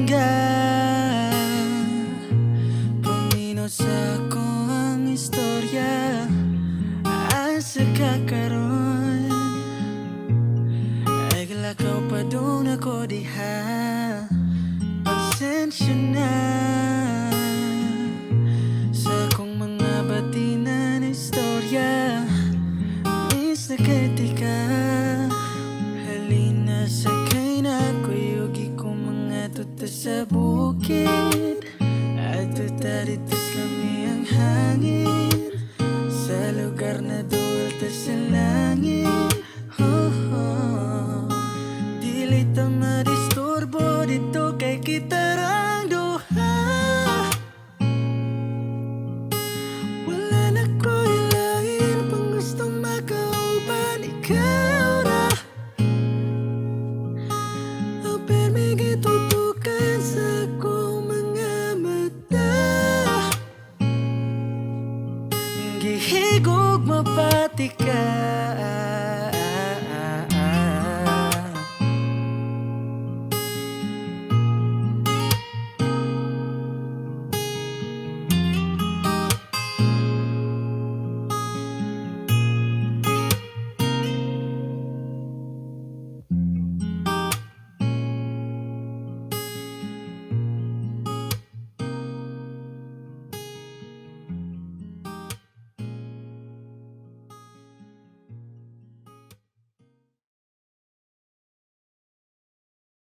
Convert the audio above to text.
palangga. Paminaw sa akoang istorya. Asa ka karon? Ay galakaw padung ako diha. Pasensya na sa akong mga batinan istorya. Miss na kay ka. Halina, sakay na. Kuyugi ko mga tuta sa bukid. At tuta dito lami ang hangin. Sa lugar na duol ta sa langit, oh. Dili ta madisturbo dito kay kita.